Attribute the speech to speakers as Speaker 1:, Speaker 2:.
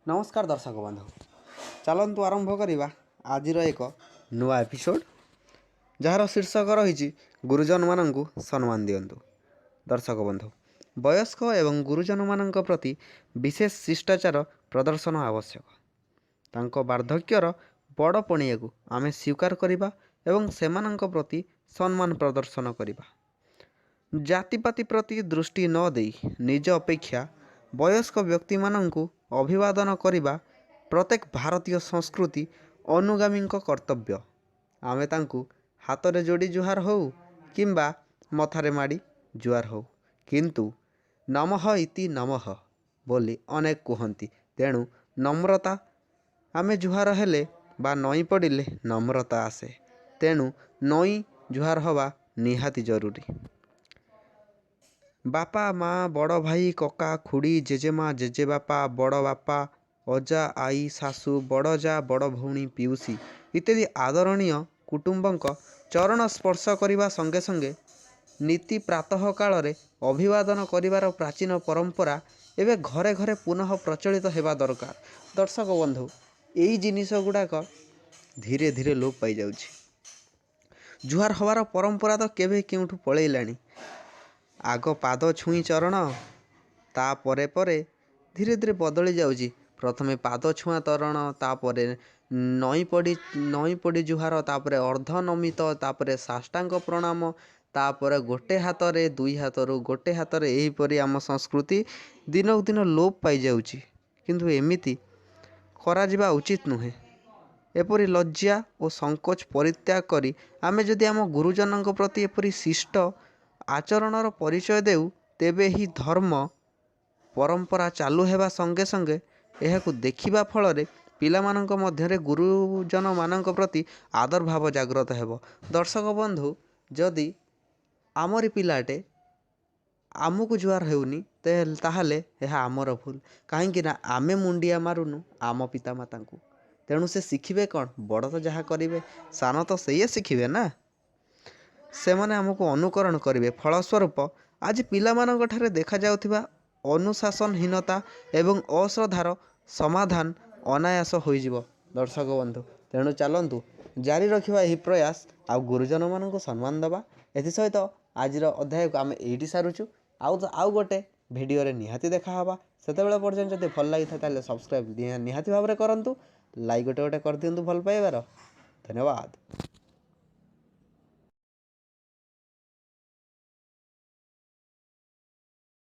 Speaker 1: ନମସ୍କାର ଦର୍ଶକ ବନ୍ଧୁ, ଚାଲନ୍ତୁ ଆରମ୍ଭ କରିବା ଆଜିର ଏକ ନୂଆ ଏପିସୋଡ଼, ଯାହାର ଶୀର୍ଷକ ରହିଛି ଗୁରୁଜନମାନଙ୍କୁ ସମ୍ମାନ ଦିଅନ୍ତୁ। ଦର୍ଶକ ବନ୍ଧୁ, ବୟସ୍କ ଏବଂ ଗୁରୁଜନମାନଙ୍କ ପ୍ରତି ବିଶେଷ ଶିଷ୍ଟାଚାର ପ୍ରଦର୍ଶନ ଆବଶ୍ୟକ। ତାଙ୍କ ବାର୍ଦ୍ଧକ୍ୟର ବଡ଼ ପଣିଆକୁ ଆମେ ସ୍ୱୀକାର କରିବା ଏବଂ ସେମାନଙ୍କ ପ୍ରତି ସମ୍ମାନ ପ୍ରଦର୍ଶନ କରିବା। ଜାତିପାତି ପ୍ରତି ଦୃଷ୍ଟି ନ ଦେଇ ନିଜ ଅପେକ୍ଷା ବୟସ୍କ ବ୍ୟକ୍ତିମାନଙ୍କୁ ଅଭିବାଦନ କରିବା ପ୍ରତ୍ୟେକ ଭାରତୀୟ ସଂସ୍କୃତି ଅନୁଗାମୀଙ୍କ କର୍ତ୍ତବ୍ୟ। ଆମେ ତାଙ୍କୁ ହାତରେ ଯୋଡ଼ି ଜୁହାର ହେଉ କିମ୍ବା ମଥାରେ ମାଡ଼ି ଜୁହାର ହେଉ, କିନ୍ତୁ ନମଃ ଇତି ନମଃ ବୋଲି ଅନେକ କୁହନ୍ତି। ତେଣୁ ନମ୍ରତା, ଆମେ ଜୁହାର ହେଲେ ବା ନଇଁ ପଡ଼ିଲେ ନମ୍ରତା ଆସେ। ତେଣୁ ନଇଁ ଜୁହାର ହେବା ନିହାତି ଜରୁରୀ। ବାପା, ମା, ବଡ଼ ଭାଇ, କକା, ଖୁଡ଼ି, ଜେଜେମା, ଜେଜେବାପା, ବଡ଼ ବାପା, ଅଜା, ଆଈ, ଶାଶୁ, ବଡ଼ ଯା, ବଡ଼ ଭଉଣୀ, ପିଉସୀ ଇତ୍ୟାଦି ଆଦରଣୀୟ କୁଟୁମ୍ବଙ୍କ ଚରଣ ସ୍ପର୍ଶ କରିବା ସଙ୍ଗେ ସଙ୍ଗେ ନୀତି ପ୍ରାତଃ କାଳରେ ଅଭିବାଦନ କରିବାର ପ୍ରାଚୀନ ପରମ୍ପରା ଏବେ ଘରେ ଘରେ ପୁନଃ ପ୍ରଚଳିତ ହେବା ଦରକାର। ଦର୍ଶକ ବନ୍ଧୁ, ଏଇ ଜିନିଷ ଗୁଡ଼ାକ ଧୀରେ ଧୀରେ ଲୋପ ପାଇଯାଉଛି। ଜୁହାର ହେବାର ପରମ୍ପରା ତ କେବେ କେଉଁଠୁ ପଳେଇଲାଣି। ଆଗ ପାଦ ଛୁଇଁ ଚରଣ, ତାପରେ ପରେ ଧୀରେ ଧୀରେ ବଦଳି ଯାଉଛି। ପ୍ରଥମେ ପାଦ ଛୁଆଁ ତରଣ, ତାପରେ ନଇଁ ପଡ଼ି ଜୁହାର, ତାପରେ ଅର୍ଦ୍ଧନମିତ, ତାପରେ ସାଷ୍ଟାଙ୍ଗ ପ୍ରଣାମ, ତାପରେ ଗୋଟେ ହାତରେ, ଦୁଇ ହାତରୁ ଗୋଟେ ହାତରେ। ଏହିପରି ଆମ ସଂସ୍କୃତି ଦିନକୁ ଦିନ ଲୋପ ପାଇଯାଉଛି। କିନ୍ତୁ ଏମିତି କରାଯିବା ଉଚିତ ନୁହେଁ। ଏପରି ଲଜ୍ଜା ଓ ସଙ୍କୋଚ ପରିତ୍ୟାଗ କରି ଆମେ ଯଦି ଆମ ଗୁରୁଜନଙ୍କ ପ୍ରତି ଏପରି ଶିଷ୍ଟ ଆଚରଣର ପରିଚୟ ଦେଉ, ତେବେ ଏହି ଧର୍ମ ପରମ୍ପରା ଚାଲୁ ହେବା ସଙ୍ଗେ ସଙ୍ଗେ ଏହାକୁ ଦେଖିବା ଫଳରେ ପିଲାମାନଙ୍କ ମଧ୍ୟରେ ଗୁରୁଜନମାନଙ୍କ ପ୍ରତି ଆଦର ଭାବ ଜାଗ୍ରତ ହେବ। ଦର୍ଶକ ବନ୍ଧୁ, ଯଦି ଆମରି ପିଲାଟେ ଆମକୁ ଜୁହାର ହେଉନି, ତାହେଲେ ଏହା ଆମର ଭୁଲ। କାହିଁକିନା ଆମେ ମୁଣ୍ଡିଆ ମାରୁନୁ ଆମ ପିତାମାତାଙ୍କୁ, ତେଣୁ ସେ ଶିଖିବେ କ'ଣ? ବଡ଼ ତ ଯାହା କରିବେ, ସାନ ତ ସେଇଆ ଶିଖିବେ ନା। ସେମାନେ ଆମକୁ ଅନୁକରଣ କରିବେ। ଫଳସ୍ୱରୂପ ଆଜି ପିଲାମାନଙ୍କ ଠାରେ ଦେଖାଯାଉଥିବା ଅନୁଶାସନହୀନତା ଏବଂ ଅଶ୍ରଦ୍ଧାର ସମାଧାନ ଅନାୟାସ ହୋଇଯିବ। ଦର୍ଶକ ବନ୍ଧୁ, ତେଣୁ ଚାଲନ୍ତୁ ଜାରି ରଖିବା ଏହି ପ୍ରୟାସ ଆଉ ଗୁରୁଜନମାନଙ୍କୁ ସମ୍ମାନ ଦେବା। ଏଥିସହିତ ଆଜିର ଅଧ୍ୟାୟକୁ ଆମେ ଏଇଠି ସାରୁଛୁ। ଆଉ ତ ଆଉ ଗୋଟେ ଭିଡ଼ିଓରେ ନିହାତି ଦେଖାହେବା। ସେତେବେଳେ ପର୍ଯ୍ୟନ୍ତ ଯଦି ଭଲ ଲାଗିଥାଏ, ତାହେଲେ ସବସ୍କ୍ରାଇବ୍ ନିହାତି ଭାବରେ କରନ୍ତୁ, ଲାଇକ୍ ଗୋଟେ ଗୋଟେ କରିଦିଅନ୍ତୁ ଭଲ ପାଇବାର। ଧନ୍ୟବାଦ।